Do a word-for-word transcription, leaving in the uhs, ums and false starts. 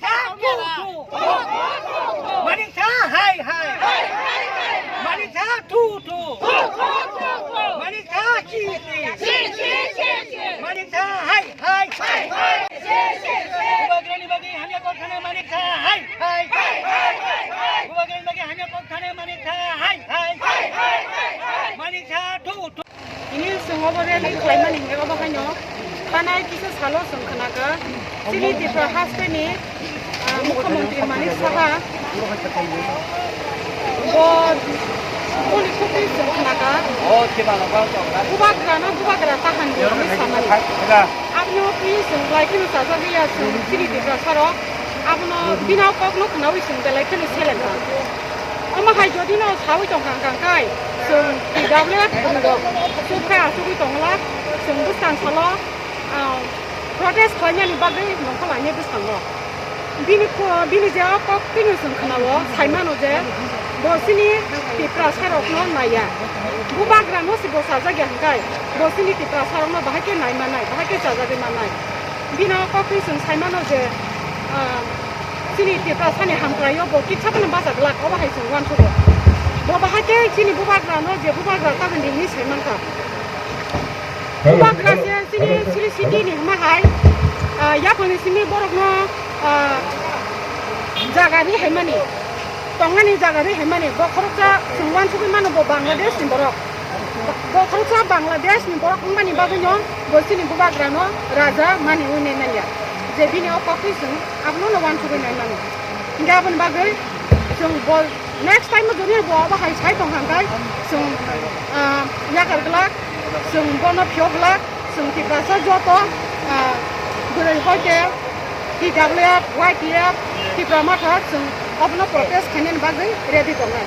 Maniksa tu tu. Maniksa hai hai. Maniksa tu tu. Maniksa chi chi. Maniksa hai hai. Bubagrani bagwi hamya kok thani maniksa hai hai. Bubagrani bagwi hamya kok thani maniksa hai hai. Maniksa tu tu. Ini chwng obo rally khlaimani hinwi obo haino thanai kisa salo chwng khnakha. Chini Tripura hasteni, ah, Mukhyamantri Manik Saha bo boni khukui chwng khnakha. Bubagrano bubagra tahan di hinwi samani. Aboni twi chwng belai kheno chajagwi ya chwng chini Tiprasarok. Abono bini kokno khnaui chwng belai kheno selengkha. Omo hai jodi no saui tongkha hwnkha khe chwng T W F bumrok chukha achugui tongla chwng bwskang salo, ah, protest khlainani bagwi nongkhor lainai bwskango. Bini kho-, bini je o kok twino chwng khnao saimano je bo chini Tiprasarokno naiya. Bubagrano se bo chajakya hwnkhe bo chini Tiprasarokno bahai khe nai manai, bahai khe chajagwi manai. Bini o kok twi chwng saimano je, ah, chini Tiprasani hamkraio bo kitsa phano bacha glak, obo hai chwng uansukgo. Bo bahai khe chini bubagrano je bubagra tabuk hinwi saimankha. Bubagra se chini Sri City ni hwnma hai, ah, yaphangni simi borokno, ah, jaga ri haimani, tongnani jaga ri haimani, bo khoroksa chwng uansugwi mano bo Bangladesh ni borok. Bo khoroksa Bangladesh ni borok wngmani bagwino bo chini bubagrano raja mani ui nai manya. Je bini o kok twi chwng abono no uansugwi nai mano. Hingke aboni bagwi chwng bo next time o jodi bo abo hai sai tong kha hwnkhe chwng, ah, yakar glak, chwng bono phiyok glak, chwng Tiprasa joto, ah, bwrwi hoite T W F, Y T F, Tipra Motha chwng obono protest khainani bagwi ready tongnai.